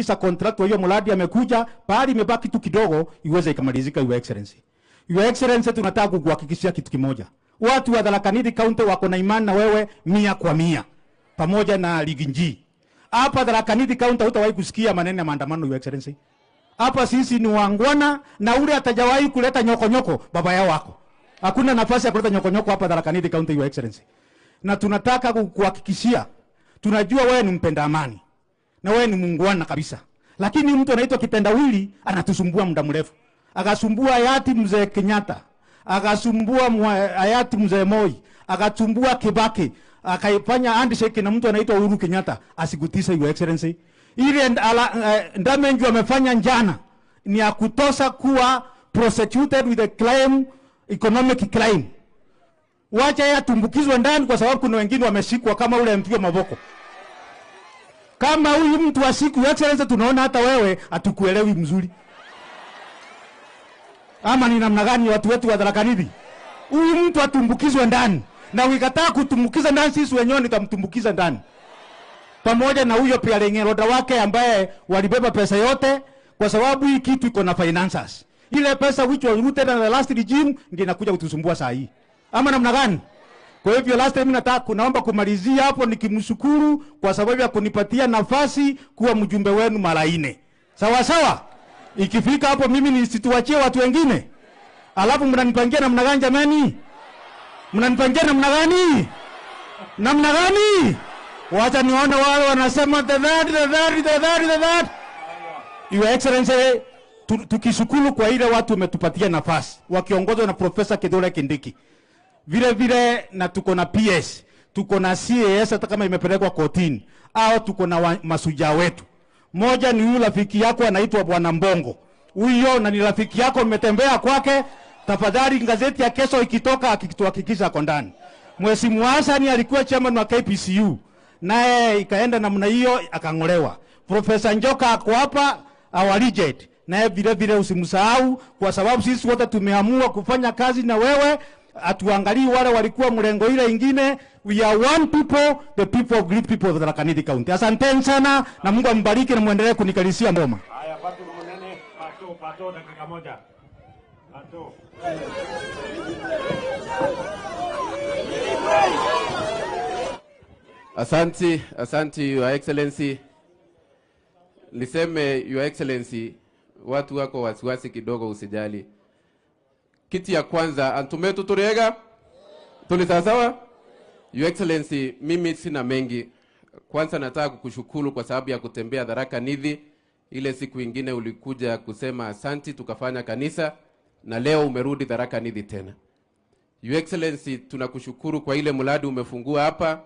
Tumehakikisha contract wa hiyo mradi amekuja, pahali imebaki tu kidogo iweze ikamalizika, Your Excellency. Your Excellency, tunataka kukuhakikishia kitu kimoja. Watu wa Tharaka Nithi County wako na imani na wewe 100%, pamoja na Rigathi. Hapa Tharaka Nithi County hutawahi kusikia maneno ya maandamano, Your Excellency. Hapa sisi ni wangwana, na ule atajawahi kuleta nyoko nyoko baba yao wako. Hakuna nafasi ya kuleta nyoko nyoko hapa Tharaka Nithi County, Your Excellency. Na tunataka kukuhakikishia, tunajua wewe ni mpenda amani na wewe ni muungwana kabisa. Lakini mtu anaitwa kitendawili anatusumbua muda mrefu. Akasumbua hayati mzee Kenyatta, akasumbua hayati mzee Moi, akasumbua Kibaki, akaifanya handshake na mtu anaitwa Uhuru Kenyatta. Asikutise, Your Excellency. Ile damage wamefanya njana ni ya kutosa kuwa prosecuted with a claim, economic crime. Wacha yeye atumbukizwe ndani, kwa sababu kuna wengine wameshikwa kama ule mpigo maboko. Kama huyu mtu wa siku, Your Excellency, tunaona hata wewe hatukuelewi mzuri. Ama ni namna gani watu wetu wa Tharaka Nithi? Huyu mtu atumbukizwe ndani. Na ukikataa kutumbukiza ndani, sisi wenyewe nitamtumbukiza ndani. Pamoja na huyo pia lengeroda wake ambaye walibeba pesa yote, kwa sababu hii kitu iko na financers. Ile pesa which was rooted in the last regime ndio inakuja kutusumbua saa hii. Ama namna gani? Kwa hivyo last time nataka kunaomba kumalizia hapo nikimshukuru kwa sababu ya kunipatia nafasi kuwa mjumbe wenu mara 4. Sawa sawa? Ikifika hapo mimi nisituachie watu wengine. Alafu mnanipangia namna gani jamani? Mnanipangia namna gani? Namna gani? Wacha nione wale wanasema the that, the that, the that, the that. Your Excellency, tukishukuru kwa ile watu umetupatia nafasi wakiongozwa na Professor Kithure Kindiki. Vile vile na tuko na PS, tuko na CAS hata kama imepelekwa kotini, au tuko na masuja wetu. Moja ni yule rafiki yako anaitwa Bwana Mbongo. Huyo na ni rafiki yako, mmetembea kwake. Tafadhali gazeti ya kesho ikitoka akituhakikisha ako ndani. Mheshimiwa Hassan alikuwa chairman wa KPCU, naye ikaenda namna hiyo akangolewa. Professor Njoka ako hapa, our legend. Naye vile vile usimsahau, kwa sababu sisi wote tumeamua kufanya kazi na wewe. Atuangalii wale walikuwa mlengo ile ingine. We are one people, the people of great people of Tharaka Nithi County. Asanteni sana na Mungu ambariki na muendelee kunikalisia ngoma. Haya, Patrick Munene, pato pato dakika moja. Pato. Asante, asante Your Excellency. Niseme Your Excellency, watu wako wasiwasi kidogo, usijali. Kiti ya kwanza, antumetu turiega? Tuli sawa? Your Excellency, mimi sina mengi. Kwanza nataka kukushukuru kwa sababu ya kutembea Tharaka Nithi. Ile siku ingine ulikuja kusema asanti, tukafanya kanisa, na leo umerudi Tharaka Nithi tena. Your Excellency, tunakushukuru kwa ile mradi umefungua hapa.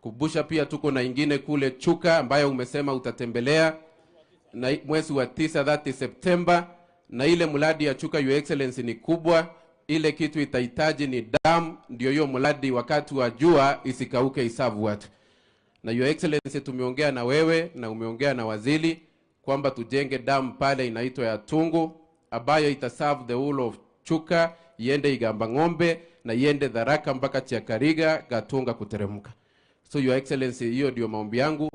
Kubusha pia tuko na ingine kule Chuka ambayo umesema utatembelea na mwezi wa 9, 30 September. Na ile mradi ya Chuka, Your Excellency, ni kubwa. Ile kitu itahitaji ni dam, ndio hiyo mradi wakati wa jua isikauke, isavu watu. Na Your Excellency, tumeongea na wewe na umeongea na waziri kwamba tujenge dam pale inaitwa ya Tungu ambayo itaserve the whole of Chuka, iende Igamba Ng'ombe na iende Tharaka mpaka Chiakariga, Gatunga kuteremka. So Your Excellency, hiyo ndio maombi yangu.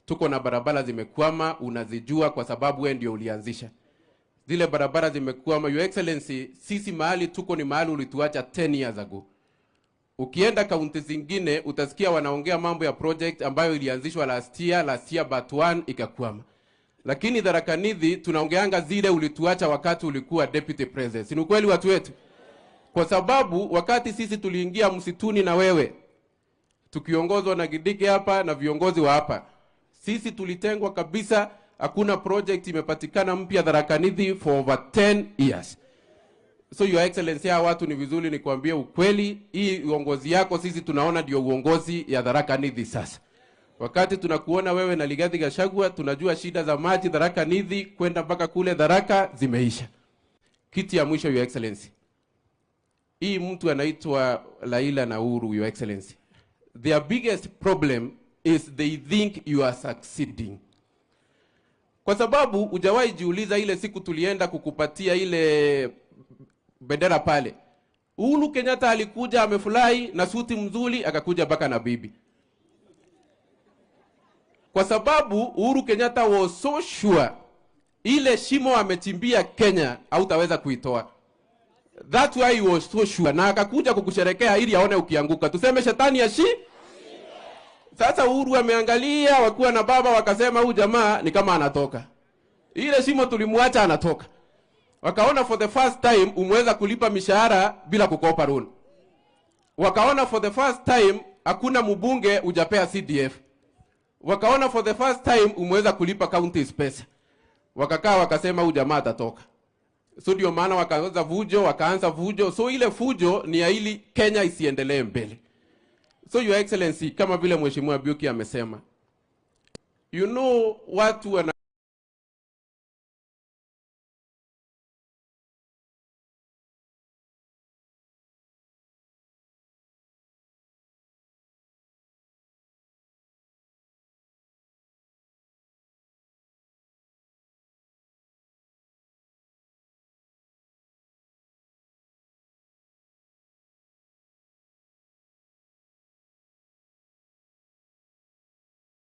Tuko na barabara zimekwama, unazijua kwa sababu wewe ndio ulianzisha. Zile barabara zimekwama, Your Excellency, sisi mahali tuko ni mahali ulituacha 10 years ago. Ukienda kaunti zingine utasikia wanaongea mambo ya project ambayo ilianzishwa last year but one ikakwama. Lakini Tharaka Nithi tunaongeanga zile ulituacha wakati ulikuwa deputy president. Si ni kweli watu wetu? Kwa sababu wakati sisi tuliingia msituni na wewe, tukiongozwa na Gidike hapa na viongozi wa hapa, sisi tulitengwa kabisa. Hakuna project imepatikana mpya Tharaka Nithi for over 10 years. So Your Excellency, hawa watu ni vizuri nikwambie ukweli, hii uongozi yako sisi tunaona ndio uongozi ya Tharaka Nithi sasa. Wakati tunakuona wewe na Rigathi Gachagua, tunajua shida za maji Tharaka Nithi kwenda mpaka kule Tharaka zimeisha. Kiti ya mwisho, Your Excellency, hii mtu anaitwa Raila na Uhuru, Your Excellency. Their biggest problem is they think you are succeeding. Kwa sababu hujawahi jiuliza ile siku tulienda kukupatia ile bendera pale. Uhuru Kenyatta alikuja amefurahi na suti mzuri, akakuja mpaka na bibi. Kwa sababu Uhuru Kenyatta was so sure ile shimo amechimbia Kenya hautaweza kuitoa. That's why he was so sure. Na akakuja kukusherekea ili aone ukianguka. Tuseme shetani ashi. Sasa Uhuru ameangalia wakiwa na baba wakasema huyu jamaa ni kama anatoka. Ile shimo tulimwacha anatoka. Wakaona for the first time umeweza kulipa mishahara bila kukopa loan. Wakaona for the first time hakuna mbunge hujapea CDF. Wakaona for the first time umeweza kulipa counties pesa. Wakakaa wakasema huyu jamaa atatoka. So ndio maana wakaanza vujo, wakaanza vujo. So ile fujo ni ya ili Kenya isiendelee mbele. So Your Excellency, kama vile Mheshimiwa Biuki amesema, you know, watu wana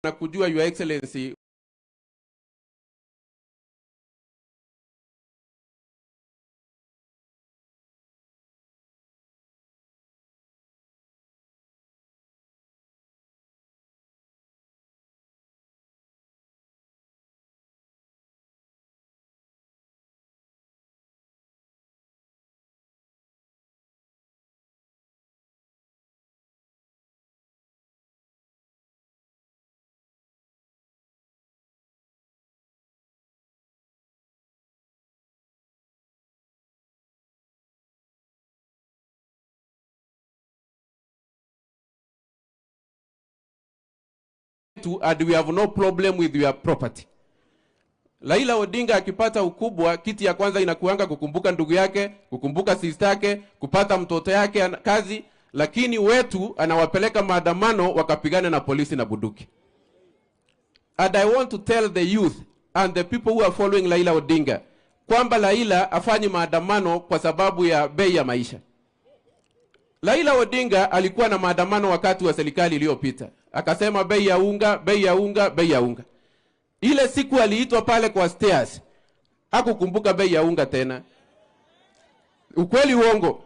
na kujua Your Excellency and we have no problem with your property. Raila Odinga akipata ukubwa, kiti ya kwanza inakuanga kukumbuka ndugu yake, kukumbuka sister yake, kupata mtoto yake kazi, lakini wetu anawapeleka maandamano wakapigana na polisi na bunduki. And I want to tell the youth and the people who are following Raila Odinga kwamba Raila afanye maandamano kwa sababu ya bei ya maisha. Raila Odinga alikuwa na maandamano wakati wa serikali iliyopita. Akasema bei ya unga, bei ya unga, bei ya unga. Ile siku aliitwa pale kwa stairs, hakukumbuka bei ya unga tena. Ukweli uongo?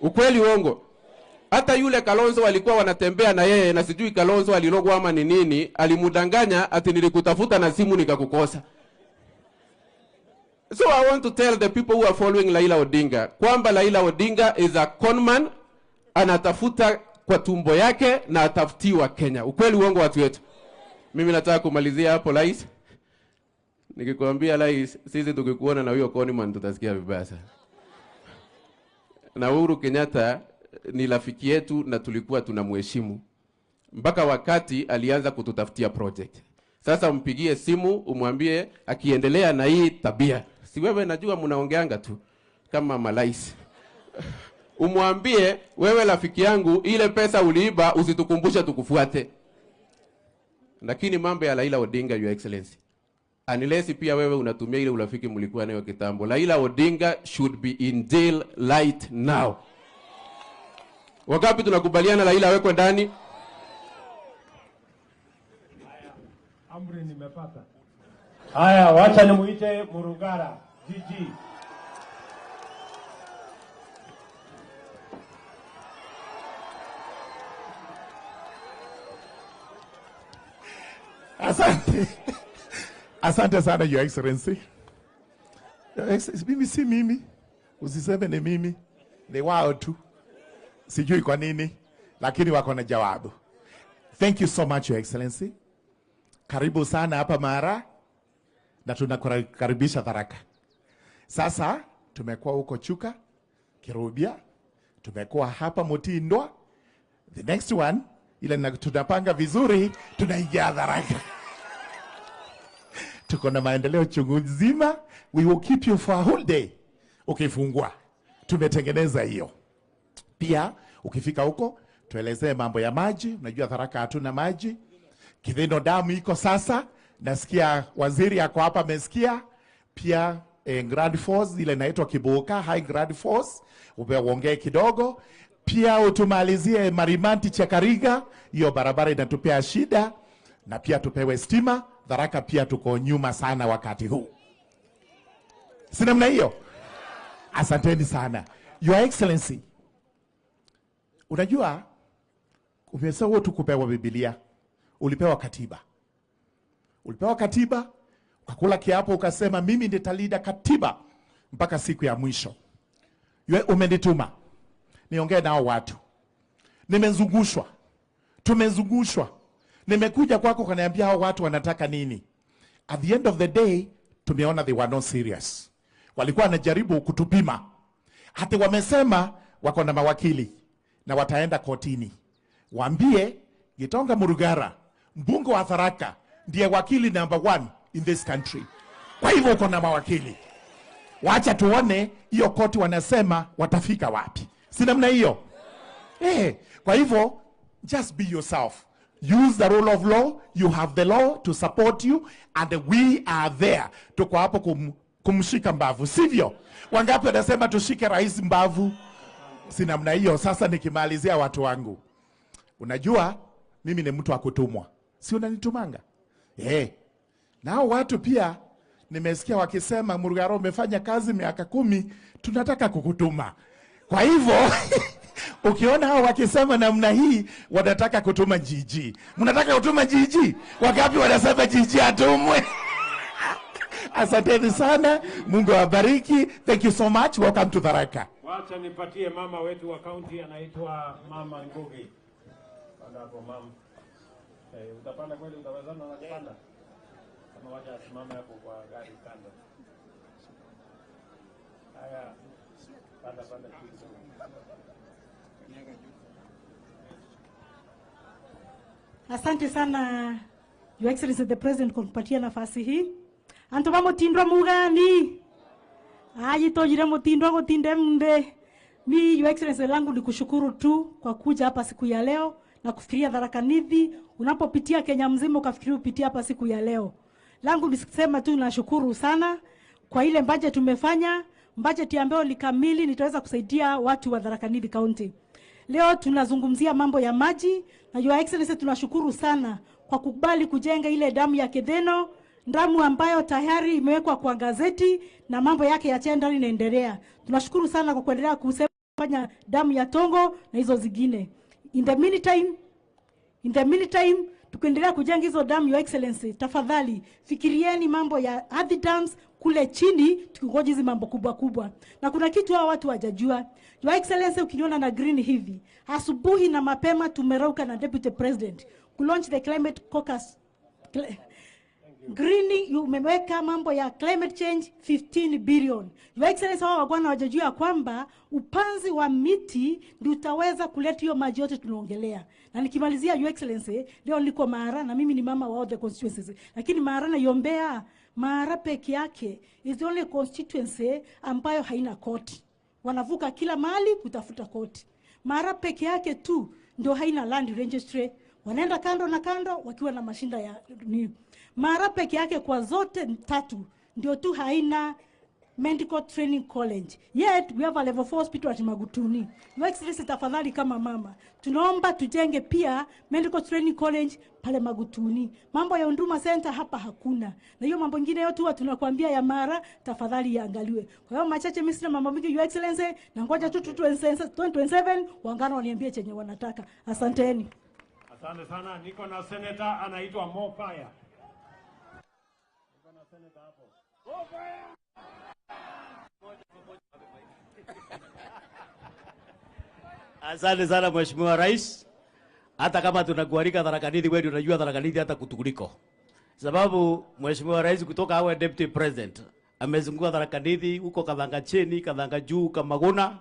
Ukweli uongo? Hata yule Kalonzo alikuwa wanatembea na yeye, na sijui Kalonzo alilogwa ama ni nini, alimudanganya ati nilikutafuta na simu nikakukosa. So I want to tell the people who are following Raila Odinga kwamba Raila Odinga is a conman, anatafuta kwa tumbo yake na atafutiwa Kenya. Ukweli uongo watu wetu? Mimi nataka kumalizia hapo Rais. Nikikwambia Rais, sisi tukikuona na huyo conman tutasikia vibaya sana. Na Uhuru Kenyatta ni rafiki yetu na tulikuwa tunamheshimu mpaka wakati alianza kututafutia project. Sasa umpigie simu umwambie akiendelea na hii tabia, si wewe najua mnaongeanga tu kama malais. Umwambie wewe rafiki yangu, ile pesa uliiba usitukumbushe tukufuate. Lakini mambo ya Raila Odinga, Your Excellency, unless pia wewe unatumia ile urafiki mlikuwa nayo kitambo, Raila Odinga should be in jail right now. Wakapi tunakubaliana Raila awekwe ndani? Amri nimepata. Haya, wacha nimuite Murugara GG. Asante. Asante sana Your Excellency. Your Excellency, mimi si mimi. Usiseme ni mimi. Ni wao tu. Sijui kwa nini, lakini wako na jawabu. Thank you so much Your Excellency. Karibu sana hapa Mara na tunakukaribisha Tharaka. Sasa tumekuwa huko Chuka, Kirubia, tumekuwa hapa Mutindwa. The next one ile tunapanga vizuri, tunaingia Tharaka. Tuko na maendeleo chungu nzima. We will keep you for a whole day. Ukifungua, tumetengeneza hiyo. Pia ukifika huko tuelezee mambo ya maji. Unajua Tharaka hatuna maji. Kithino damu iko sasa, nasikia waziri yako hapa amesikia. Pia Grand Force ile inaitwa Kibuka High Grand Force, uongee kidogo. Pia utumalizie Marimanti Chakariga, hiyo barabara inatupea shida. Na pia tupewe stima. Tharaka pia tuko nyuma sana wakati huu. Si namna hiyo? Asanteni sana. Your Excellency, unajua umesahau tu kupewa Biblia, ulipewa katiba. Ulipewa katiba, ukakula kiapo ukasema mimi nitalinda katiba mpaka siku ya mwisho. Umenituma niongee nao watu. Nimezungushwa. Tumezungushwa. Nimekuja kwako ukaniambia hao watu wanataka nini. At the end of the day tumeona they were not serious. Walikuwa wanajaribu kutupima. Hata wamesema wako na mawakili na wataenda kotini. Waambie Gitonga Murugara, mbunge wa Tharaka, ndiye wakili number 1 in this country. Kwa hivyo uko na mawakili. Wacha tuone hiyo koti wanasema watafika wapi. Si namna hiyo? Kwa hivyo just be yourself. Use the rule of law. You have the law to support you and we are there. Tuko hapo kumshika mbavu, sivyo? Wangapi wanasema tushike rais mbavu? Si namna hiyo. Sasa nikimalizia watu wangu. Unajua mimi ni mtu wa kutumwa. Si unanitumanga? Nao watu pia nimesikia wakisema Murugara umefanya kazi miaka 10, tunataka kukutuma. Kwa hivyo ukiona hao wakisema namna hii wanataka kutuma GG. Mnataka kutuma GG? Wangapi wanasema GG atumwe? Asanteni sana. Mungu awabariki. Thank you so much. Welcome to Tharaka. Wacha nipatie mama wetu wa county anaitwa Mama Ngugi. Panda hapo mama. Utapanda kweli, utawezana na kupanda? Kama wacha asimame hapo kwa gari kando. Haya. Panda panda kidogo. Asante sana Your Excellency the President kwa kupatia nafasi hii. Antu ba mutindwa mugani. Ayi tojire mutindwa gutinde mde. Mi Your Excellency langu ni kushukuru tu kwa kuja hapa siku ya leo na kufikiria Tharaka Nithi. Unapopitia Kenya mzima ukafikiria upitia hapa siku ya leo. Langu ni kusema tu nashukuru sana kwa ile budget tumefanya, budget ambayo ni kamili nitaweza kusaidia watu wa Tharaka Nithi County. Leo tunazungumzia mambo ya maji na Your Excellency tunashukuru sana kwa kukubali kujenga ile damu ya Kedeno, damu ambayo tayari imewekwa kwa gazeti na mambo yake ya tender inaendelea. Tunashukuru sana kwa kuendelea kufanya damu ya Tongo na hizo zingine. In the meantime tukiendelea kujenga hizo damu, Your Excellency, tafadhali fikirieni mambo ya ardhi dams kule chini tukingoja hizi mambo kubwa kubwa. Na kuna kitu hao watu hawajajua. Your Excellency, ukiniona na green hivi, asubuhi na mapema tumerauka na Deputy President ku launch the climate caucus. Greening, umeweka mambo ya climate change 15 billion. Your Excellency, hao wagwana hawajajua kwamba upanzi wa miti ndio utaweza kuleta hiyo maji yote tunaongelea. Na nikimalizia Your Excellency, leo niko Mara na mimi ni mama wa all the constituencies. Lakini Mara na iombea, Mara peke yake is the only constituency ambayo haina koti. Wanavuka kila mahali kutafuta koti. Mara peke yake tu ndio haina land registry. Wanaenda kando na kando wakiwa na mashinda ya ni. Mara peke yake kwa zote tatu ndio tu haina medical training college. Yet we have a level 4 hospital at Magutuni. Your Excellency, tafadhali kama mama, tunaomba tujenge pia medical training college pale Magutuni. Mambo ya Huduma Center hapa hakuna. Na hiyo mambo mengine yote huwa tunakuambia ya Mara, tafadhali yaangaliwe. Kwa hiyo machache mimi sina mambo mingi Your Excellency, na ngoja tu 2027 wangana waniambie chenye wanataka. Asanteni. Asante sana. Niko na senator anaitwa Mo Fire. Niko na senator hapo. Mo Fire. Asante sana Mheshimiwa Rais. Hata kama tunakualika Tharaka Nithi, wewe unajua Tharaka Nithi hata kutukuliko. Sababu Mheshimiwa Rais kutoka awe Deputy President amezunguka Tharaka Nithi huko Kathanga chini, Kathanga juu, Kamaguna.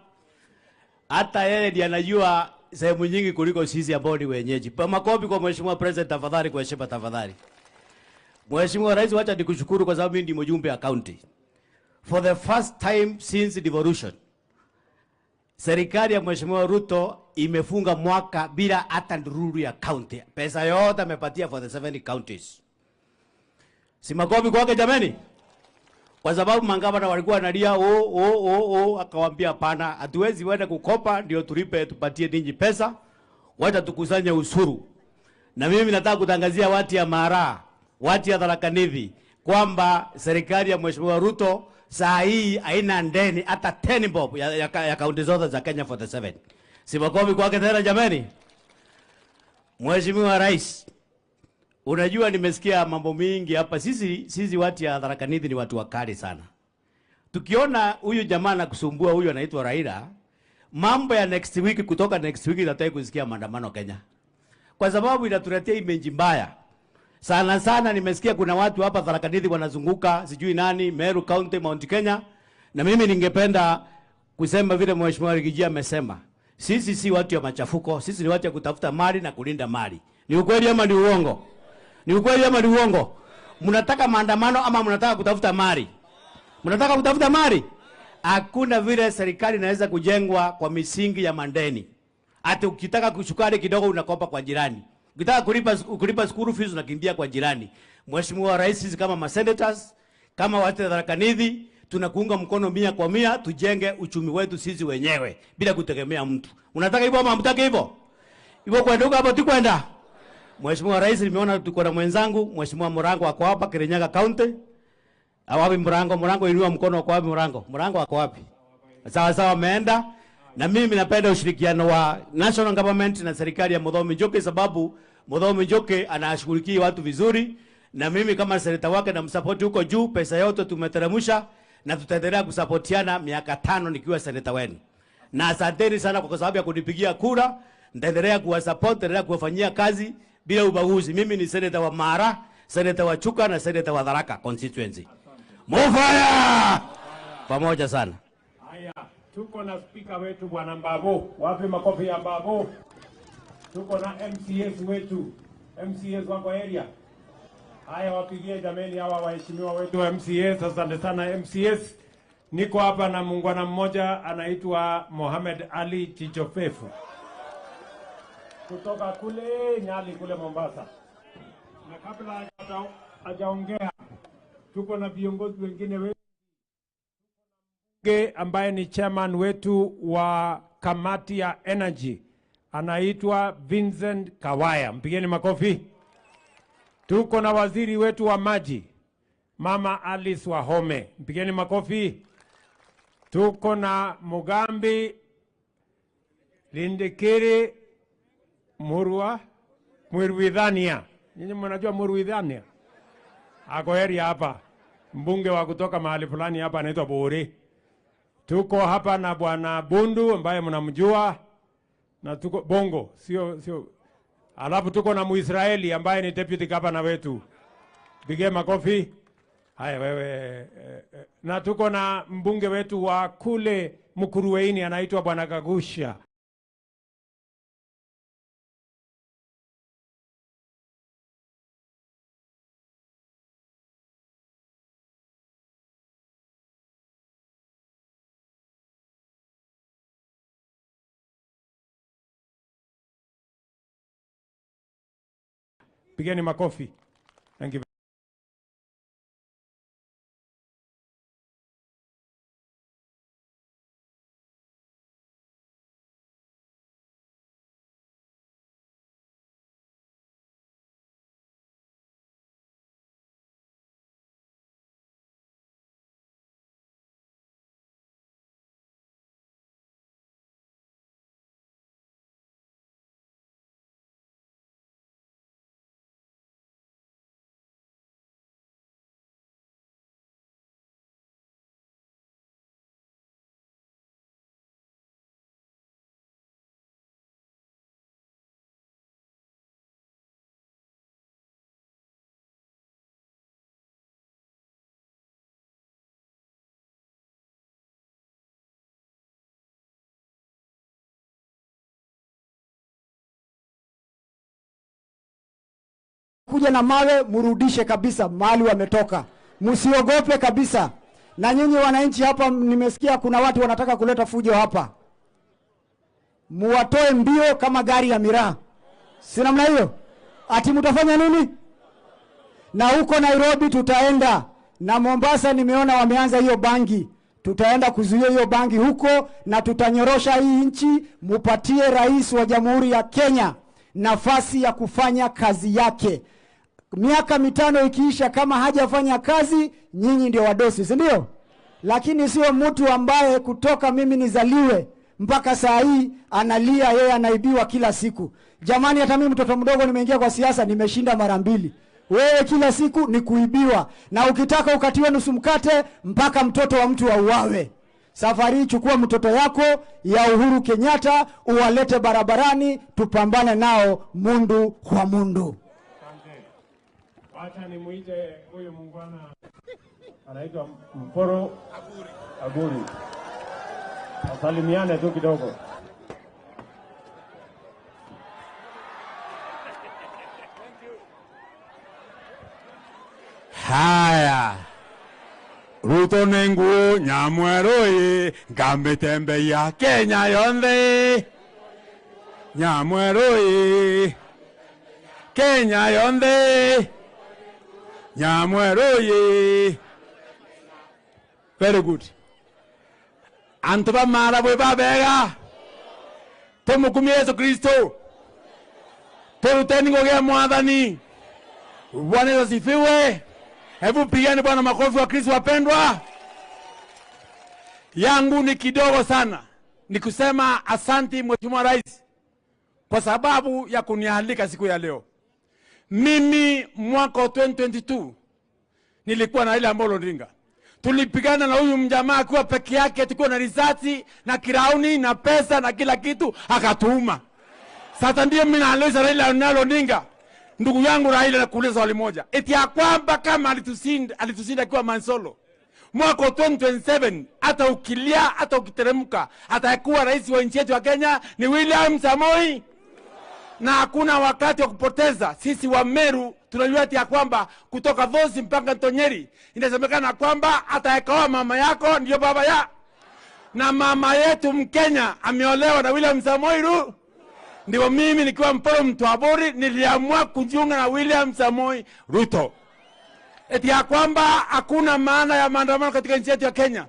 Hata yeye ndiye anajua sehemu nyingi kuliko sisi ambao ni wenyeji. Pa makofi kwa Mheshimiwa President tafadhali, kwa heshima tafadhali. Mheshimiwa Rais, wacha nikushukuru kwa sababu mimi ndi mjumbe wa county. For the first time since devolution, serikali ya Mheshimiwa Ruto imefunga mwaka bila hata ndururu ya county. Pesa yote amepatia for the 7 counties. Si makofi kwake jameni? Kwa sababu mangavana walikuwa wanalia o, akawaambia hapana, hatuwezi wenda kukopa ndio tulipe tupatie ninyi pesa, wacha tukusanye ushuru. Na mimi nataka kutangazia watu ya Mara, watu ya Tharaka Nithi kwamba serikali ya Mheshimiwa Ruto saa hii haina ndeni hata 10 bob ya kaunti zote za Kenya 47. Si makofi kwake tena jameni? Mheshimiwa Rais, unajua nimesikia mambo mingi hapa. Sisi watu ya Tharaka Nithi ni watu wakali sana. Tukiona huyu jamaa anakusumbua, huyu anaitwa Raila, mambo ya next week, kutoka next week nataka kusikia maandamano Kenya. Kwa sababu inatuletea image mbaya. Sana sana nimesikia kuna watu hapa Tharaka Nithi wanazunguka, sijui nani, Meru County, Mount Kenya. Na mimi ningependa kusema vile Mheshimiwa Rigiji amesema. Sisi si watu ya machafuko, sisi ni watu ya kutafuta mali na kulinda mali. Ni ukweli ama ni uongo? Ni ukweli ama ni uongo? Mnataka maandamano ama mnataka kutafuta mali? Mnataka kutafuta mali? Hakuna vile serikali inaweza kujengwa kwa misingi ya mandeni. Ati ukitaka kushukari kidogo unakopa kwa jirani. Ukitaka kulipa school fees unakimbia kwa jirani. Mheshimiwa Rais, sisi kama ma senators, kama watu wa Tharaka Nithi, tunakuunga mkono 100%, tujenge uchumi wetu sisi wenyewe bila kutegemea mtu. Unataka hivyo ama hamtaki hivyo? Hivyo kwenda huko hapo tu kwenda. Mheshimiwa Rais, nimeona tuko na mwenzangu Mheshimiwa Murango ako hapa Kirinyaga County. Awapi Murango? Murango inua mkono, ako wapi Murango? Murango ako wapi? Sawa sawa, ameenda. Na mimi napenda ushirikiano wa national government na serikali ya Muthomi Njoki, sababu Muthomi Njoki anashughulikia watu vizuri, na mimi kama seneta wake na msupport huko juu. Pesa yote tumeteremsha na tutaendelea kusapotiana miaka 5 nikiwa seneta wenu. Na asanteni sana kwa sababu ya kunipigia kura. Nitaendelea kuwasupport, nitaendelea kuwafanyia kazi bila ubaguzi. Mimi ni seneta wa Mara, seneta wa Chuka na seneta wa Tharaka constituency. Mufaya! Pamoja sana. Haya, tuko na speaker wetu Bwana Mbabu. Wapi makofi ya Mbabu? Tuko na MCS wetu. MCS wako area. Haya, wapigie jameni hawa waheshimiwa wetu wa MCS. Asante sana MCS. Niko hapa na muungwana mmoja anaitwa Mohamed Ali Chichofefu kutoka kule Nyali kule Mombasa. Na kabla hajaongea, tuko na viongozi wengine wetu ambaye ni chairman wetu wa kamati ya energy, anaitwa Vincent Kawaya. Mpigeni makofi. Tuko na waziri wetu wa maji, Mama Alice Wahome. Mpigeni makofi. Tuko na Mugambi Lindikiri Murwa Mwirwithania. Nyinyi mnajua Murwithania? Ako area hapa. Mbunge wa kutoka mahali fulani hapa anaitwa Bori. Tuko hapa na Bwana Bundu ambaye mnamjua, na tuko Bongo, sio. Alafu tuko na Muisraeli ambaye ni deputy governor wetu. Pige makofi. Haya wewe. Na tuko na mbunge wetu wa kule Mukuruweini anaitwa Bwana Kagusha. Pigeni makofi. Thank you. Kuja na mawe murudishe kabisa mahali wametoka. Msiogope kabisa. Na nyinyi wananchi hapa, nimesikia kuna watu wanataka kuleta fujo hapa. Muwatoe mbio kama gari ya miraa. Si namna hiyo? Ati mtafanya nini? Na huko Nairobi tutaenda, na Mombasa nimeona wameanza hiyo bangi. Tutaenda kuzuia hiyo bangi huko na tutanyorosha hii nchi. Mupatie rais wa Jamhuri ya Kenya nafasi ya kufanya kazi yake. Miaka 5 ikiisha kama hajafanya kazi, nyinyi ndio wadosi, si ndio? Lakini sio mtu ambaye kutoka mimi nizaliwe mpaka saa hii analia yeye anaibiwa kila siku. Jamani, hata mimi mtoto mdogo nimeingia kwa siasa nimeshinda mara 2. Wewe kila siku ni kuibiwa, na ukitaka ukatiwe nusu mkate mpaka mtoto wa mtu auawe. Safari chukua mtoto yako ya Uhuru Kenyatta uwalete barabarani, tupambane nao mundu kwa mundu. Acha nimuite huyu muungwana anaitwa Mporo Aburi. Wasalimiane tu kidogo. Haya. Ruto nengu nyamweroi ngambetembe ya Kenya yonthe. Nyamweroi Kenya yonthe. Nyamweroi. Very good. Antu ba mara bwe babega. Tumukumie Yesu Kristo. Turuteni ngogea mwathani. Bwana Yesu asifiwe. Hebu pigani Bwana makofi wa Kristo wapendwa. Yangu ni kidogo sana. Ni kusema asanti Mheshimiwa Rais kwa sababu ya kunialika siku ya leo. Mimi mwaka 2022 nilikuwa na Raila Amolo Odinga. Tulipigana na huyu mjamaa akiwa peke yake, tukiwa na risasi na kirauni na pesa na kila kitu, akatuuma. Sasa ndiyo mimi naeleza Raila Amolo Odinga, ndugu yangu Raila, nakuuliza swali moja. Eti ya kwamba kama alitushinda akiwa Mansolo mwaka 2027, hata ukilia hata ukiteremka, atakuwa rais wa nchi yetu ya Kenya ni William Samoei. Na hakuna wakati wa kupoteza. Sisi wa Meru tunajua ati ya kwamba kutoka Vosi mpaka Ntonyeri inasemekana kwamba atakaoa mama yako ndio baba ya. Na mama yetu Mkenya ameolewa na William Samoei Ruto. Ndio mimi nikiwa Mporo Mtwaburi niliamua kujiunga na William Samoei Ruto. Eti ya kwamba hakuna maana ya maandamano katika nchi yetu ya Kenya.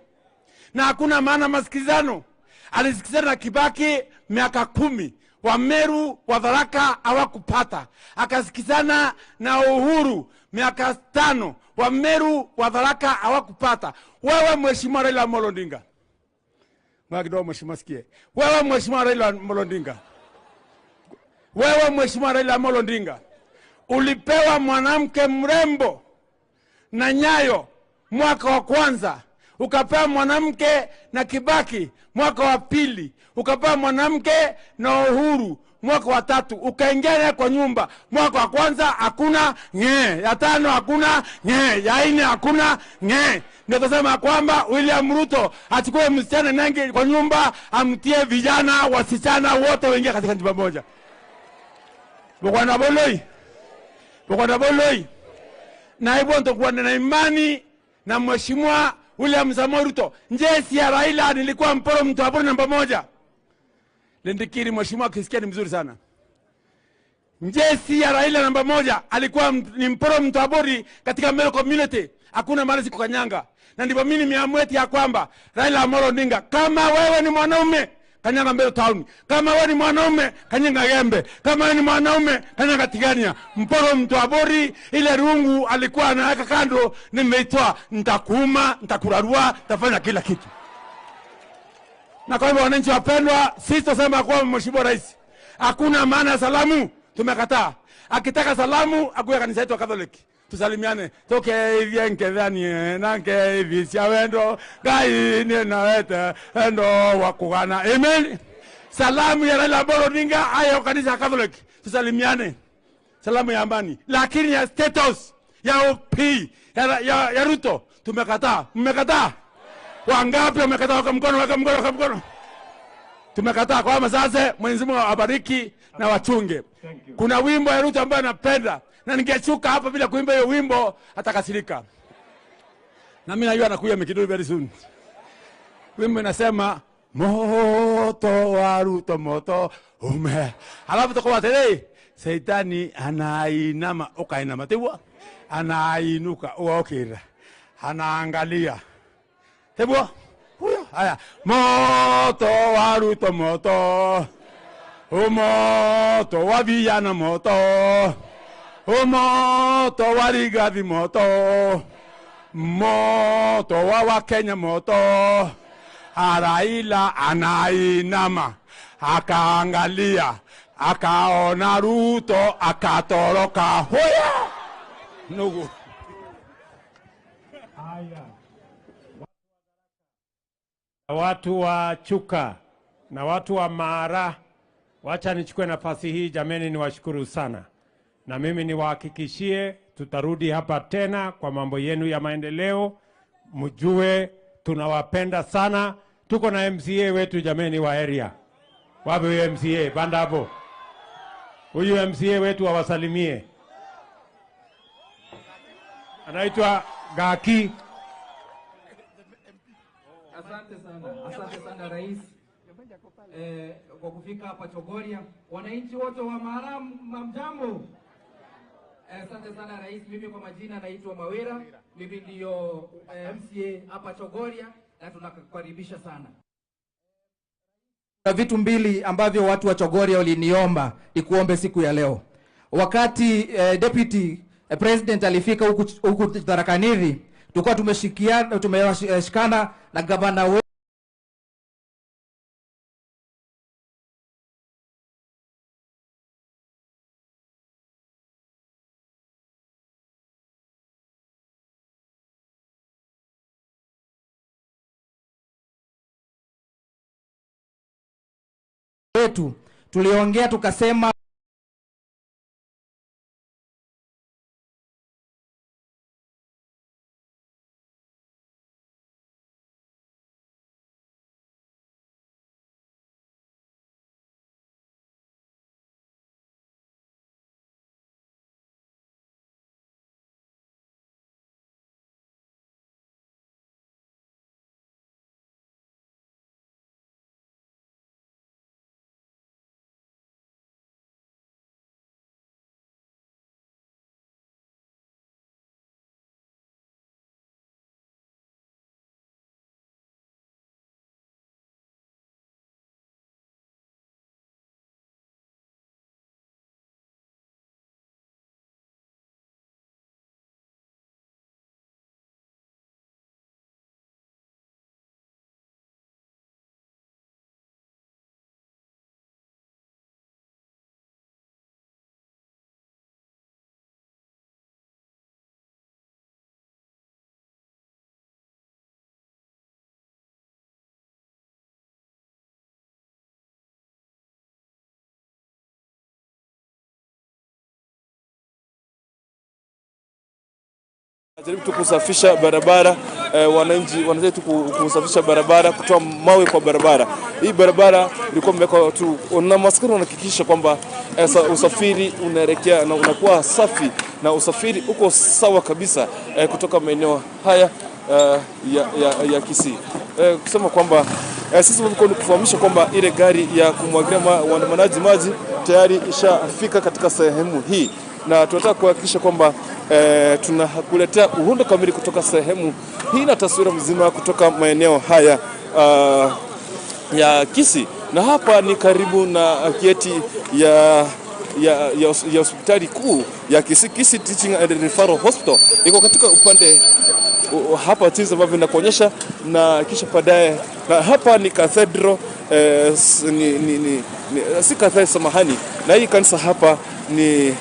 Na hakuna maana masikizano. Alisikizana na Kibaki miaka 10. Wa Meru wa Tharaka hawakupata. Akasikizana na Uhuru miaka 5. Wa Meru wa Tharaka hawakupata. Wewe Mheshimiwa Raila Amolo Odinga. Mwa kidogo Mheshimiwa sikie. Wewe Mheshimiwa Raila Amolo Odinga. Wewe Mheshimiwa Raila Amolo Odinga, ulipewa mwanamke mrembo na Nyayo mwaka wa kwanza, ukapewa mwanamke na Kibaki mwaka wa pili, ukapewa mwanamke na Uhuru mwaka wa tatu, ukaingia kwa nyumba mwaka wa kwanza hakuna nge, ya tano hakuna nge, ya nne hakuna nge. Ndio tunasema kwamba William Ruto achukue msichana nange kwa nyumba, amtie vijana wasichana wote waingie katika nyumba moja. Bwana boloi. Bwana boloi. Na hivyo nitakuwa na imani na Mheshimiwa William Samoei Ruto. Njesi ya Raila nilikuwa Mporo Mtwaburi namba 1. Lindikiri Mheshimiwa akisikia ni mzuri sana. Njesi ya Raila namba 1 alikuwa ni Mporo Mtwaburi katika Meru community. Hakuna mahali siku kanyanga. Na ndipo mimi nimeamua ya kwamba Raila Amolo Odinga, kama wewe ni mwanaume kanyanga Meru town, kama wewe ni mwanaume kanyanga Gembe, kama wewe ni mwanaume kanyanga Tigania. Mporo Mtwaburi ile rungu alikuwa anaweka kando, nimeitoa. Nitakuuma, nitakurarua, nitafanya kila kitu. Na kwa hivyo wananchi wapendwa, sisi tunasema kwa Mheshimiwa Rais, hakuna maana ya salamu, tumekataa. Akitaka salamu akuye kanisa yetu wa Catholic. Tusalimiane. Toke hivi nkedhani nanke hivi siawendo gai ni nawete endo wakugana. Amen. Salamu ya Raila Amolo Odinga ayo kanisa Catholic. Tusalimiane. Salamu ya amani. Lakini ya status ya OP ya Ruto tumekataa. Mmekataa? Wangapi wamekataa? Weka mkono, weka mkono, weka mkono. Tumekataa. Kwa sasa Mwenyezi Mungu awabariki na wachunge. Kuna wimbo ya Ruto ambayo napenda, na ningeshuka hapa bila kuimba hiyo wimbo atakasirika. Na mimi najua anakuja Mikiduri very soon. Wimbo inasema moto wa Ruto moto ume. Halafu tuko tele Seitani anainama ukainama tebwa, anainuka uokira, anaangalia tebwa huyo. Haya, moto wa Ruto moto Moto wa vijana moto. Moto wa Rigathi moto. Moto wa Wakenya moto. Raila anainama, akaangalia, akaona Ruto, akatoroka. Hoya! Nugu. Haya. Watu wa Chuka na watu wa Mara, wacha nichukue nafasi hii jameni, niwashukuru sana. Na mimi niwahakikishie tutarudi hapa tena kwa mambo yenu ya maendeleo. Mjue tunawapenda sana. Tuko na MCA wetu jameni wa area. Wapi huyu MCA? Banda hapo. Huyu MCA wetu awasalimie. Anaitwa Gaki. Asante sana. Asante sana Rais. Kwa kufika hapa Chogoria. Wananchi wote wa Mara, mamjambo. Asante sana Rais. Mimi kwa majina naitwa Mawera. Mimi ndio MCA hapa Chogoria na tunakukaribisha sana. Kuna vitu mbili ambavyo watu wa Chogoria waliniomba nikuombe siku ya leo. Wakati Deputy President alifika huku Tharaka Nithi, tulikuwa tumeshikana na gavana wetu wetu, tuliongea tukasema Jaribu tu kusafisha barabara, wananchi wanajaribu tu kusafisha barabara, kutoa mawe kwa barabara. Hii barabara ilikuwa imewekwa tu na maskari wanahakikisha kwamba usafiri unaelekea na unakuwa safi na usafiri uko sawa kabisa kutoka maeneo haya ya Kisii. Kusema kwamba sisi tulikuwa kufahamisha kwamba ile gari ya kumwagilia waandamanaji maji tayari ishafika katika sehemu hii, na tunataka kuhakikisha kwamba tunakuletea uhundo kamili kutoka sehemu hii na taswira mzima kutoka maeneo haya ya Kisii. Na hapa ni karibu na geti ya hospitali kuu ya Kisii, Kisii Teaching and Referral Hospital. Iko katika upande hapa jinsi ambavyo nakuonyesha, na kisha baadaye na hapa ni cathedral, si cathedral, samahani, na hii kanisa hapa ni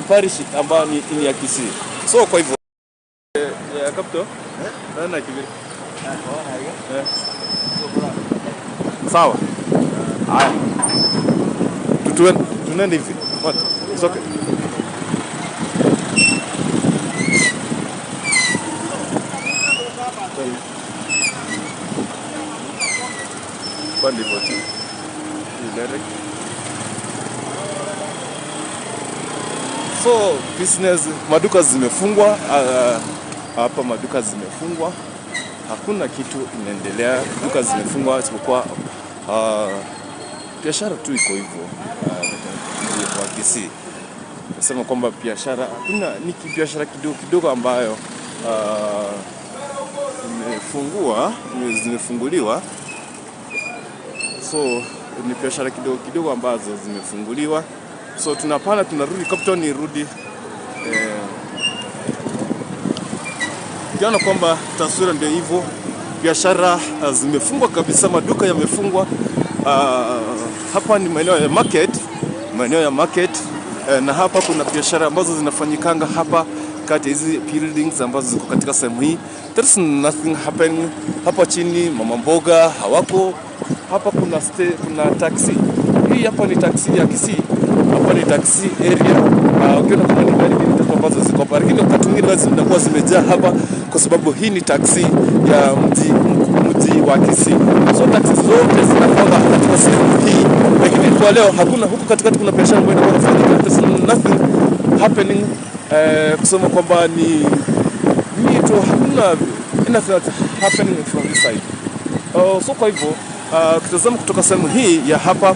parish ambayo ni ya Kisii. So kwa hivyo ya capital na kibiri. Sawa. Haya. Tuende hivi. What? It's okay. Pande vote. Direct. So business, maduka zimefungwa hapa, maduka zimefungwa, hakuna kitu inaendelea, duka zimefungwa isipokuwa biashara tu iko hivyo wa Kisii. Nasema kwamba biashara hakuna, ni biashara kidogo kidogo ambayo zimefunguliwa. So Ni biashara kidogo kidogo ambazo zimefunguliwa. So tunapanda tunarudi Capital nirudi. Ukiona kwamba taswira ndio hivyo, biashara zimefungwa kabisa, maduka yamefungwa. Hapa ni maeneo ya market, maeneo ya market, na hapa kuna biashara ambazo zinafanyikanga hapa kati ya hizi buildings ambazo ziko katika sehemu hii. There's nothing happening hapa chini, mama mboga hawako hapa. Kuna kuna taxi. Hii hapa ni taxi ya Kisii, hapa ni taxi area. Ukiona kama ni gari mbili tatu ambazo ziko hapa, lakini wakati mwingine zinakuwa zimejaa hapa kwa sababu hii ni taxi ya mji wa Kisii. So taxi zote zinakuwa katika sehemu hii, lakini kwa leo hakuna. Huku katikati kuna biashara ambayo inakuwa inafanyika. There's nothing happening. Kusema kwamba ni tu hakuna anything that's happening from this side. So kwa hivyo kitazama kutoka sehemu hii ya hapa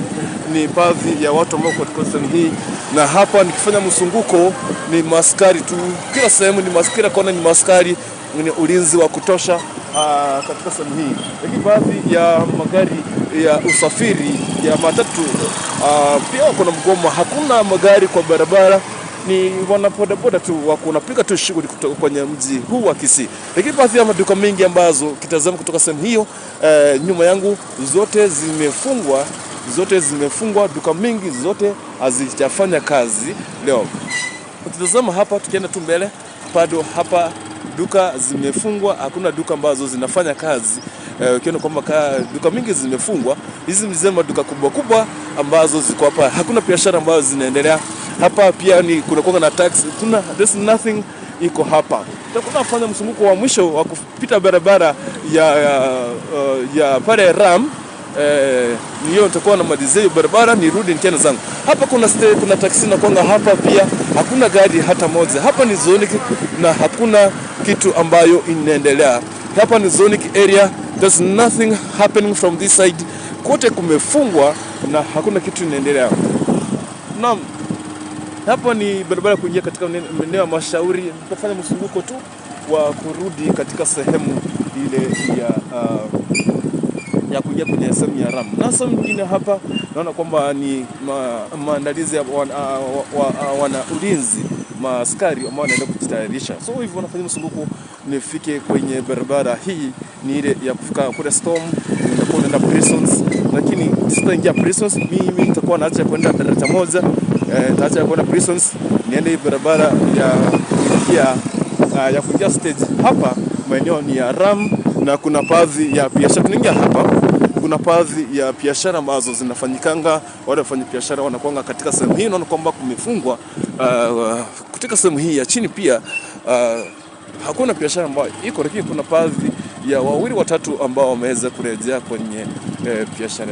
ni baadhi ya watu ambao katika sehemu hii, na hapa nikifanya msunguko ni maskari tu, kila sehemu ni maskari, kila kona ni maskari, ni ulinzi wa kutosha katika sehemu hii. Lakini baadhi ya magari ya usafiri ya matatu pia wako na mgomo, hakuna magari kwa barabara, ni wanabodaboda tu wako wanapiga tu shughuli kutoka kwenye mji huu wa Kisii. Lakini baadhi ya maduka mengi ambazo kitazama kutoka sehemu hiyo, nyuma yangu zote zimefungwa, zote zimefungwa, duka mingi zote hazijafanya kazi leo. Ukitazama hapa, tukienda tu mbele, bado hapa duka zimefungwa, hakuna duka ambazo zinafanya kazi. Ukiona kwamba duka mingi zimefungwa, hizi ni maduka kubwa kubwa ambazo ziko hapa, hakuna biashara ambazo zinaendelea hapa. Pia ni kuna kuwa na taxi, kuna there's nothing iko hapa. Tutakuwa nafanya mzunguko wa mwisho wa kupita barabara ya pale Ram. Niyo nitakuwa namalizia hiyo barabara nirudi tena zangu. Hapa kuna taxi na kwanga hapa pia hakuna gari hata moja. Hapa ni zonic na hakuna kitu ambayo inaendelea. Hapa ni zonic area, there's nothing happening from this side. Kote kumefungwa na hakuna kitu inaendelea. Naam, hapa ni barabara kuingia katika maeneo ya Mashauri. Nitafanya mzunguko tu wa kurudi katika sehemu ile ya kuingia kwenye sehemu ya Ram. Na sehemu nyingine hapa naona kwamba ni maandalizi ya wana ulinzi, maaskari ambao wanaenda kujitayarisha. So hivyo wanafanya mzunguko nifike kwenye barabara hii, ni ile ya kufika kule Storm, nitakuwa naenda Prisons, lakini sitaingia Prisons, mimi nitakuwa naacha kwenda daraja moja, nitaacha kwenda Prisons, niende hii barabara ya kuingia stage. Hapa maeneo ni ya Ram na kuna baadhi ya biashara tunaingia hapa. Kuna baadhi ya biashara ambazo zinafanyikanga, wale wafanya biashara wanakuanga katika sehemu hii. Naona kwamba kumefungwa katika sehemu hii ya chini pia hakuna biashara ambayo iko, lakini kuna baadhi ya wawili watatu ambao wameweza kurejea kwenye biashara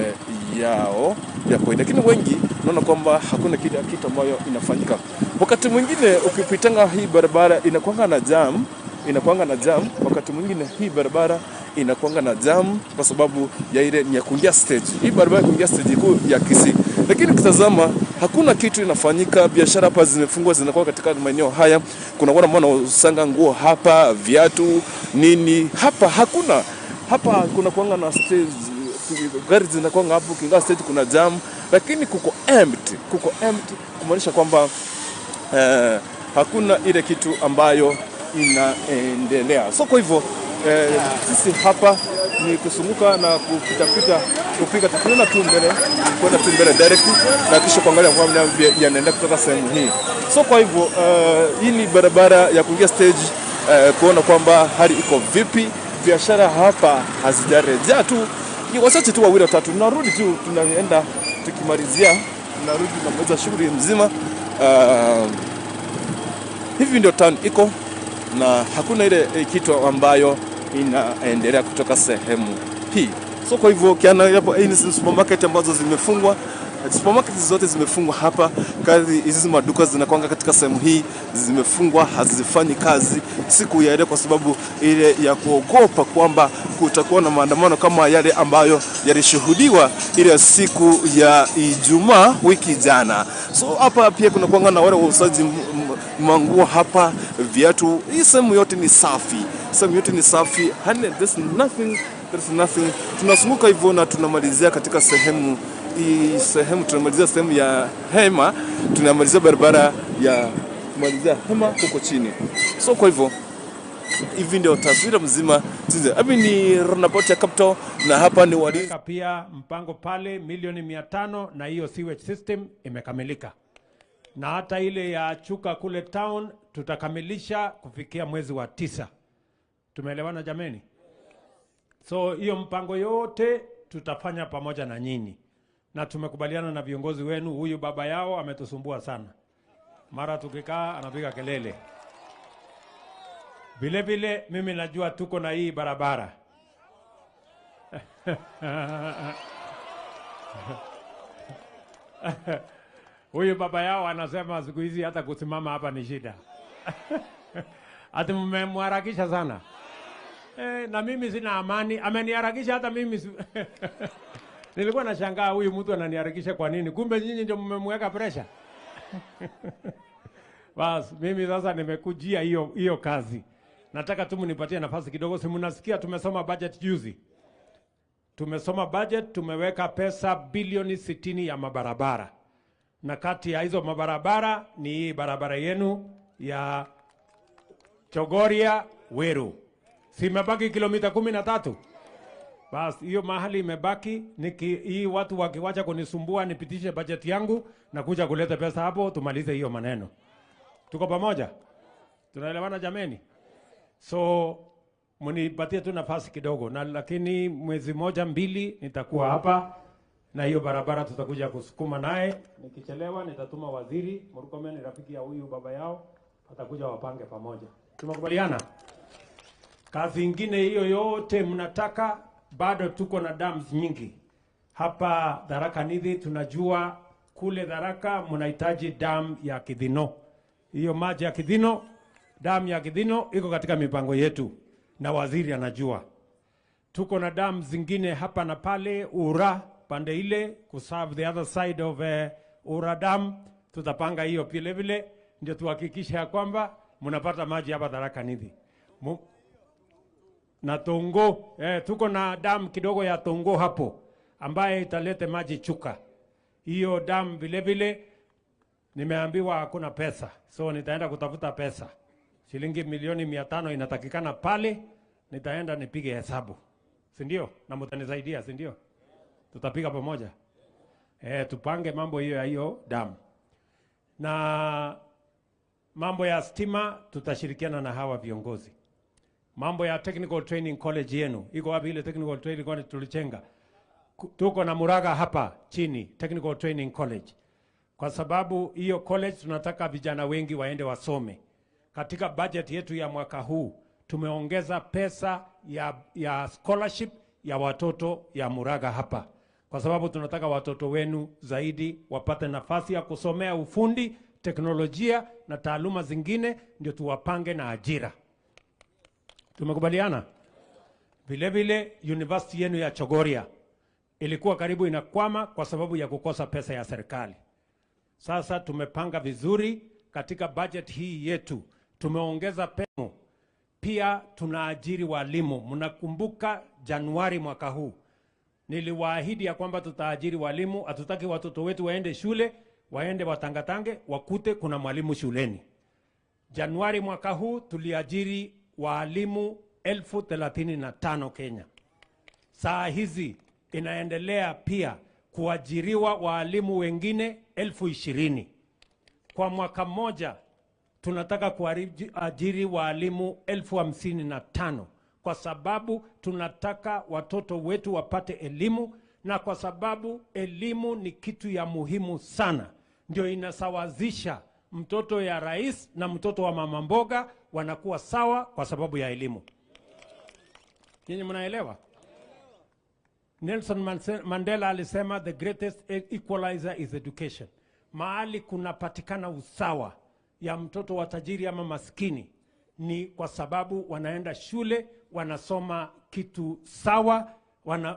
yao ya kawaida, lakini wengi naona kwamba hakuna kitu ambayo inafanyika. Wakati mwingine ukipitanga hii barabara inakuanga na jam, inakuanga na jam. Wakati mwingine hii barabara inakuanga na jam kwa sababu ya ile ni ya kuingia stage. Hii barabara kuingia stage kuu ya Kisii. Lakini ukitazama hakuna kitu inafanyika, biashara hapa zimefungwa, zinakuwa katika maeneo haya. Kuna wale ambao wanausanga nguo hapa, viatu, nini. Hapa hakuna. Hapa kuna kuanga na stage, gari zinakuanga hapo, ukiingia stage kuna jam, lakini kuko empty, kuko empty kumaanisha kwamba hakuna ile kitu ambayo inaendelea. So kwa hivyo sisi hapa ni kusunguka na kupita kupika tukiona tu mbele, kwenda tu mbele direct na kisha kuangalia kwamba yanaenda kutoka sehemu hii. So kwa hivyo hii ni barabara ya kuingia stage, kuona kwamba hali iko vipi. Biashara hapa hazijarejea tu, ni wachache tu wawili watatu. Tunarudi tu, tunaenda tukimalizia, tunarudi tunamaliza shughuli mzima. Hivi ndio town iko na hakuna ile kitu ambayo inaendelea kutoka sehemu hii. So kwa hivyo kiana hapo, hii ni supermarket ambazo zimefungwa. Supermarket zote zimefungwa hapa. Kazi hizi maduka zinakuanga katika sehemu hii zimefungwa, hazifanyi kazi siku ya leo kwa sababu ile ya kuogopa kwamba kutakuwa na maandamano kama yale ambayo yalishuhudiwa ile siku ya Ijumaa wiki jana. So hapa pia kuna kuanga na wale wauzaji manguo hapa, viatu. Hii sehemu yote ni safi, sehemu yote ni safi. There's nothing, there's nothing. Tunazunguka hivyo na tunamalizia katika sehemu Hii sehemu tunamalizia sehemu ya hema, tunamalizia barabara ya kumalizia hema huko chini. So kwa hivyo hivi ndio taswira mzima. Hivi ni roundabout ya Capital na hapa ni walinzi. Pia mpango pale milioni 500 na hiyo sewage system imekamilika. Na hata ile ya Chuka kule town tutakamilisha kufikia mwezi wa 9. Tumeelewana jameni? So hiyo mpango yote tutafanya pamoja na nyinyi. Na tumekubaliana na viongozi wenu. Huyu baba yao ametusumbua sana. Mara tukikaa anapiga kelele. Vile vile mimi najua tuko na hii barabara. Huyu baba yao anasema siku hizi hata kusimama hapa ni shida. Ati mmemharakisha sana. Na mimi sina amani, ameniharakisha hata mimi. Nilikuwa nashangaa huyu mtu ananiharakisha kwa nini? Kumbe nyinyi ndio mmemweka pressure. Bas, mimi sasa nimekujia hiyo kazi. Nataka tu mnipatie nafasi kidogo. Si mnasikia tumesoma budget juzi. Tumesoma budget, tumeweka pesa bilioni 60 ya mabarabara. Na kati ya hizo mabarabara ni hii barabara yenu ya Chogoria Weru. Si imebaki kilomita 13? Bas, hiyo mahali imebaki, hii watu wakiwacha kunisumbua nipitishe budget yangu na kuja kuleta pesa hapo tumalize hiyo maneno. Tuko pamoja? Tunaelewana jameni? So mnipatie tu nafasi kidogo, na lakini mwezi 1-2 nitakuwa hapa na hiyo barabara tutakuja kusukuma naye. Nikichelewa nitatuma waziri Murkomen, rafiki ya huyu baba yao, atakuja wapange pamoja. Tumekubaliana? Kazi ingine hiyo yote mnataka, bado tuko na dams nyingi hapa Tharaka Nithi. Tunajua kule Tharaka mnahitaji dam ya Kidhino. Hiyo maji ya Kidhino, dam ya Kidhino iko katika mipango yetu na waziri anajua. Tuko na dam zingine hapa na pale, Ura pande ile kuserve the other side of Ura dam. Tutapanga hiyo vile vile ndio tuhakikishe ya kwamba mnapata maji hapa Tharaka Nithi. Na Tongo, tuko na dam kidogo ya Tongo hapo ambaye italete maji Chuka. Hiyo dam vile vile nimeambiwa hakuna pesa, so nitaenda kutafuta pesa. Shilingi milioni 500 inatakikana pale, nitaenda nipige hesabu. Si ndio? Na mtanisaidia, si ndio? Tutapiga pamoja. Tupange mambo hiyo ya hiyo dam. Na mambo ya stima tutashirikiana na hawa viongozi. Mambo ya Technical Training College yenu. Iko wapi ile Technical Training College tulichenga? Tuko na Muraga hapa chini, Technical Training College. Kwa sababu hiyo college tunataka vijana wengi waende wasome. Katika budget yetu ya mwaka huu tumeongeza pesa ya scholarship ya watoto ya Muraga hapa. Kwa sababu tunataka watoto wenu zaidi wapate nafasi ya kusomea ufundi, teknolojia na taaluma zingine, ndio tuwapange na ajira. Tumekubaliana? Vile vile university yenu ya Chogoria ilikuwa karibu inakwama kwa sababu ya kukosa pesa ya serikali. Sasa tumepanga vizuri katika budget hii yetu. Tumeongeza pesa. Pia tunaajiri walimu. Mnakumbuka Januari mwaka huu niliwaahidi ya kwamba tutaajiri walimu. Hatutaki watoto wetu waende shule, waende watangatange, wakute kuna mwalimu shuleni. Januari mwaka huu tuliajiri walimu 35,000 Kenya. Saa hizi inaendelea pia kuajiriwa walimu wengine 20,000. Kwa mwaka mmoja tunataka kuajiri walimu 55,000 kwa sababu tunataka watoto wetu wapate elimu, na kwa sababu elimu ni kitu ya muhimu sana. Ndio inasawazisha mtoto ya rais na mtoto wa mama mboga wanakuwa sawa kwa sababu ya elimu. Nyinyi mnaelewa? Nelson Mandela alisema the greatest equalizer is education. Mahali kunapatikana usawa ya mtoto wa tajiri ama maskini ni kwa sababu wanaenda shule, wanasoma kitu sawa,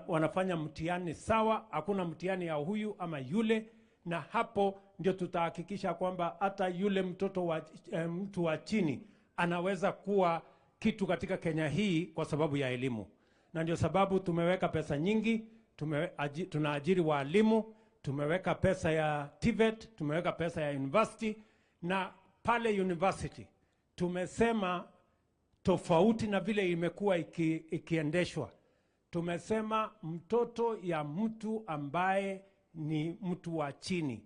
wanafanya mtihani sawa, hakuna mtihani ya huyu ama yule. Na hapo ndio tutahakikisha kwamba hata yule mtoto wa mtu wa chini anaweza kuwa kitu katika Kenya hii kwa sababu ya elimu. Na ndio sababu tumeweka pesa nyingi, tunaajiri walimu, tumeweka pesa ya TVET, tumeweka pesa ya university. Na pale university tumesema tofauti na vile imekuwa ikiendeshwa, tumesema mtoto ya mtu ambaye ni mtu wa chini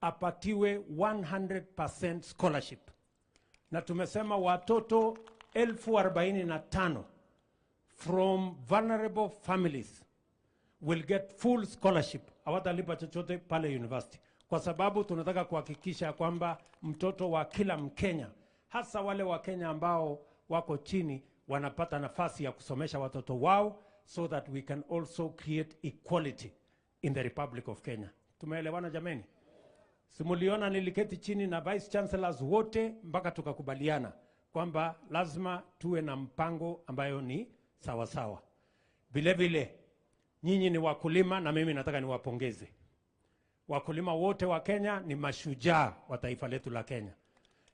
apatiwe 100% scholarship. Na tumesema watoto 45,000 from vulnerable families will get full scholarship. Hawatalipa chochote pale university, kwa sababu tunataka kuhakikisha kwamba mtoto wa kila Mkenya, hasa wale wa Kenya ambao wako chini, wanapata nafasi ya kusomesha watoto wao, so that we can also create equality in the Republic of Kenya. Tumeelewana jameni? Simuliona niliketi chini na vice chancellors wote mpaka tukakubaliana kwamba lazima tuwe na mpango ambayo ni sawa sawa. Vile vile nyinyi ni wakulima na mimi nataka niwapongeze. Wakulima wote wa Kenya ni mashujaa wa taifa letu la Kenya.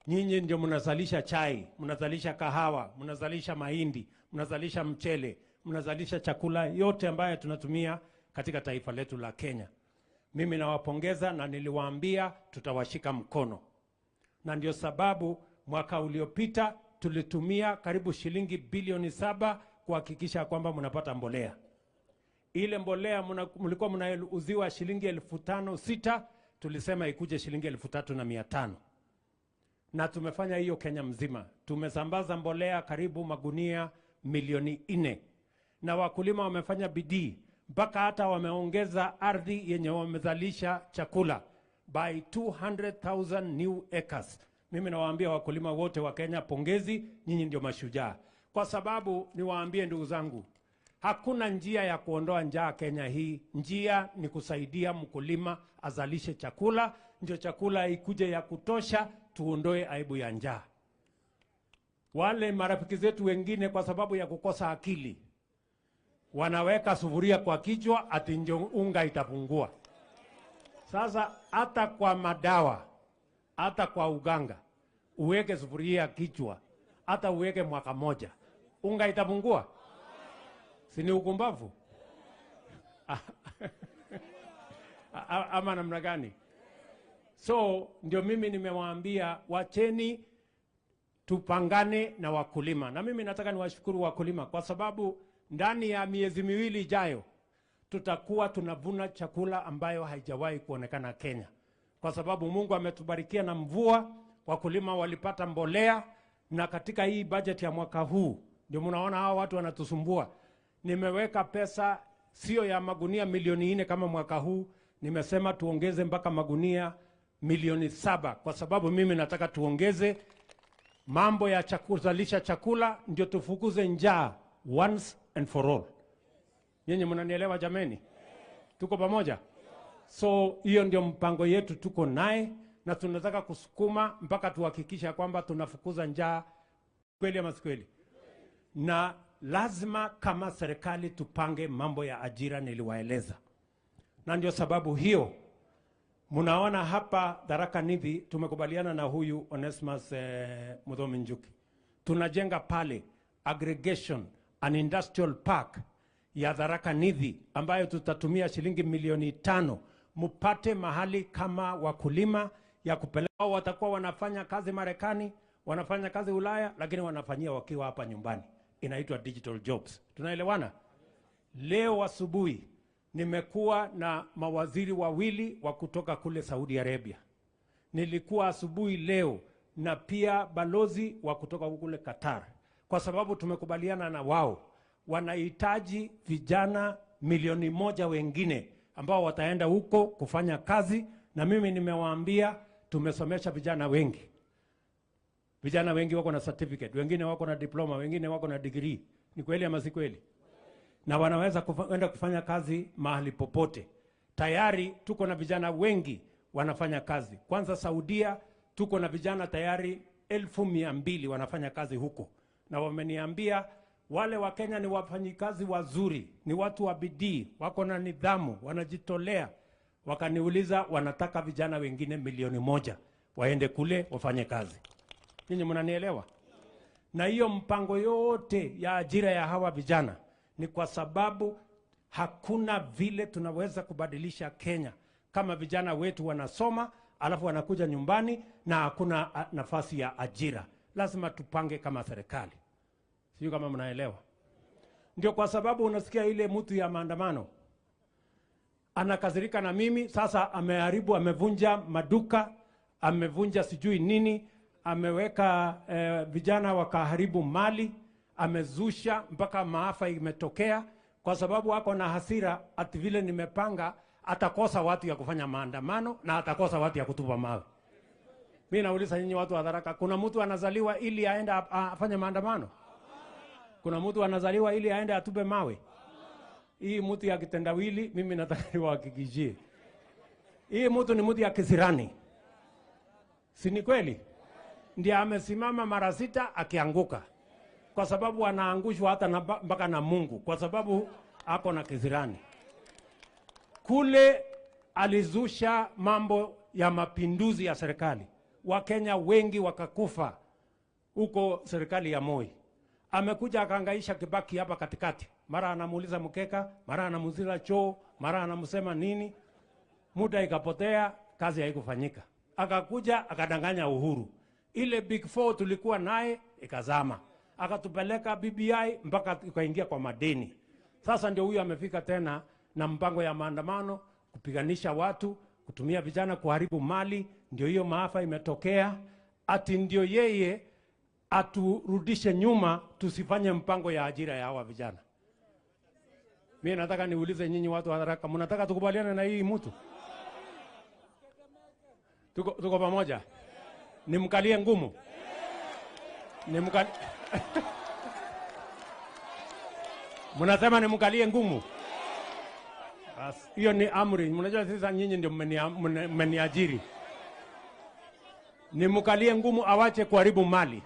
Nyinyi ndio mnazalisha chai, mnazalisha kahawa, mnazalisha mahindi, mnazalisha mchele, mnazalisha chakula yote ambayo tunatumia katika taifa letu la Kenya. Mimi nawapongeza na niliwaambia tutawashika mkono. Na ndio sababu mwaka uliopita tulitumia karibu shilingi bilioni 7 kuhakikisha kwamba mnapata mbolea. Ile mbolea mlikuwa mnauziwa shilingi 5,600, tulisema ikuje shilingi 3,500. Na tumefanya hiyo Kenya mzima. Tumesambaza mbolea karibu magunia milioni 4. Na wakulima wamefanya bidii mpaka hata wameongeza ardhi yenye wamezalisha chakula by 200,000 new acres. Mimi nawaambia wakulima wote wa Kenya, pongezi, nyinyi ndio mashujaa. Kwa sababu niwaambie ndugu zangu, hakuna njia ya kuondoa njaa Kenya hii. Njia ni kusaidia mkulima azalishe chakula, ndio chakula ikuje ya kutosha, tuondoe aibu ya njaa. Wale marafiki zetu wengine kwa sababu ya kukosa akili wanaweka sufuria kwa kichwa ati ndio unga itapungua. Sasa hata kwa madawa, hata kwa uganga, uweke sufuria kichwa, hata uweke mwaka moja, unga itapungua? Si ni ukumbavu? Ama namna gani? So ndio mimi nimewaambia wacheni tupangane na wakulima. Na mimi nataka niwashukuru wakulima kwa sababu ndani ya miezi miwili ijayo tutakuwa tunavuna chakula ambayo haijawahi kuonekana Kenya. Kwa sababu Mungu ametubarikia na mvua, wakulima walipata mbolea, na katika hii budget ya mwaka huu ndio mnaona hao watu wanatusumbua. Nimeweka pesa sio ya magunia milioni 4 kama mwaka huu, nimesema tuongeze mpaka magunia milioni 7 kwa sababu mimi nataka tuongeze mambo ya kuzalisha chakula ndio tufukuze njaa once and for all. Nyinyi mnanielewa jameni? Tuko pamoja? So hiyo ndio mpango yetu tuko naye, na tunataka kusukuma mpaka tuhakikisha kwamba tunafukuza njaa, kweli ama si kweli? Na lazima kama serikali tupange mambo ya ajira, niliwaeleza. Na ndio sababu hiyo mnaona hapa Tharaka Nithi tumekubaliana na huyu Onesmus Muthomi Njuki. Tunajenga pale aggregation and industrial park ya Tharaka Nithi ambayo tutatumia shilingi milioni 5 mupate mahali kama wakulima ya kupeleka. Watakuwa wanafanya kazi Marekani, wanafanya kazi Ulaya, lakini wanafanyia wakiwa hapa nyumbani. Inaitwa digital jobs. Tunaelewana? Leo asubuhi nimekuwa na mawaziri wawili wa kutoka kule Saudi Arabia. Nilikuwa asubuhi leo na pia balozi wa kutoka kule Qatar, kwa sababu tumekubaliana na wao wanahitaji vijana milioni 1 wengine ambao wataenda huko kufanya kazi. Na mimi nimewaambia tumesomesha vijana wengi. Vijana wengi wako na certificate, wengine wako na diploma, wengine wako na degree. Ni kweli ama si kweli? Na wanaweza kwenda kufanya kazi mahali popote. Tayari tuko na vijana wengi wanafanya kazi. Kwanza Saudia tuko na vijana tayari 200,000 wanafanya kazi huko. Na wameniambia wale wa Kenya ni wafanyikazi wazuri, ni watu wa bidii, wako na nidhamu, wanajitolea. Wakaniuliza wanataka vijana wengine milioni 1 waende kule wafanye kazi. Ninyi mnanielewa? Na hiyo mpango yote ya ajira ya hawa vijana ni kwa sababu hakuna vile tunaweza kubadilisha Kenya kama vijana wetu wanasoma alafu wanakuja nyumbani na hakuna nafasi ya ajira. Lazima tupange kama serikali. Sio kama mnaelewa. Ndio kwa sababu unasikia ile mtu ya maandamano anakasirika na mimi sasa, ameharibu, amevunja maduka, amevunja sijui nini, ameweka vijana wakaharibu mali, amezusha mpaka maafa imetokea, kwa sababu wako na hasira ati vile nimepanga atakosa watu ya kufanya maandamano na atakosa watu ya kutupa mawe. Mimi nauliza nyinyi watu wa Tharaka, kuna mtu anazaliwa ili aende afanye maandamano? Kuna mtu anazaliwa ili aende atupe mawe? Hii mtu ya kitendawili mimi nataka niwahakikishie, hii mtu ni mtu ya kisirani. Si ni kweli? Ndiye amesimama mara 6 akianguka, kwa sababu anaangushwa hata mpaka na Mungu, kwa sababu ako na kisirani. Kule alizusha mambo ya mapinduzi ya serikali, Wakenya wengi wakakufa huko serikali ya Moi. Amekuja akaangaisha Kibaki hapa katikati, mara anamuuliza mkeka, mara anamuuliza choo, mara anamsema nini. Muda ikapotea, kazi haikufanyika. Akakuja akadanganya Uhuru. Ile Big Four tulikuwa naye ikazama. Akatupeleka BBI mpaka ikaingia kwa madeni. Sasa ndio huyu amefika tena na mpango ya maandamano, kupiganisha watu, kutumia vijana kuharibu mali. Ndio hiyo maafa imetokea. Ati ndio yeye aturudishe nyuma tusifanye mpango ya ajira ya hawa vijana. Mimi nataka niulize nyinyi watu wa Tharaka, mnataka tukubaliane na hii mtu? Tuko pamoja? Nimkalie ngumu? Mnasema nimkalie ngumu? Bas, hiyo ni amri. Mnajua sasa nyinyi ndio mmeniajiri. Nimkalie ngumu awache kuharibu mali.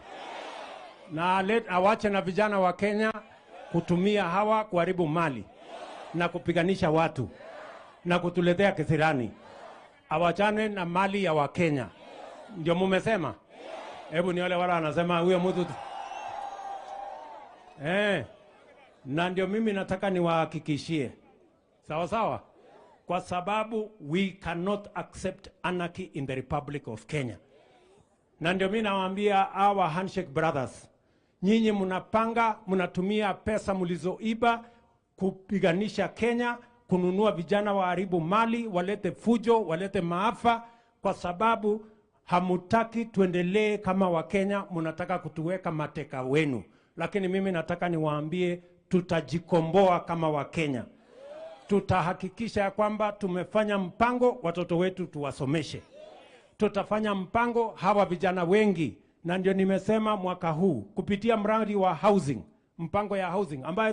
Na awache na vijana wa Kenya kutumia hawa kuharibu mali na kupiganisha watu na kutuletea kisirani. Awachane na mali ya Wakenya. Ndio mumesema? Hebu ni wale wala anasema huyo mtu. Na ndio mimi nataka niwahakikishie. Sawa sawa? Kwa sababu we cannot accept anarchy in the Republic of Kenya. Na ndio mimi nawaambia our Handshake Brothers, nyinyi mnapanga, mnatumia pesa mlizoiba kupiganisha Kenya, kununua vijana waharibu mali, walete fujo, walete maafa, kwa sababu hamutaki tuendelee kama Wakenya, mnataka kutuweka mateka wenu. Lakini mimi nataka niwaambie tutajikomboa kama Wakenya. Tutahakikisha kwamba tumefanya mpango watoto wetu tuwasomeshe. Tutafanya mpango hawa vijana wengi, na ndio nimesema mwaka huu kupitia mradi wa housing, mpango ya housing ambayo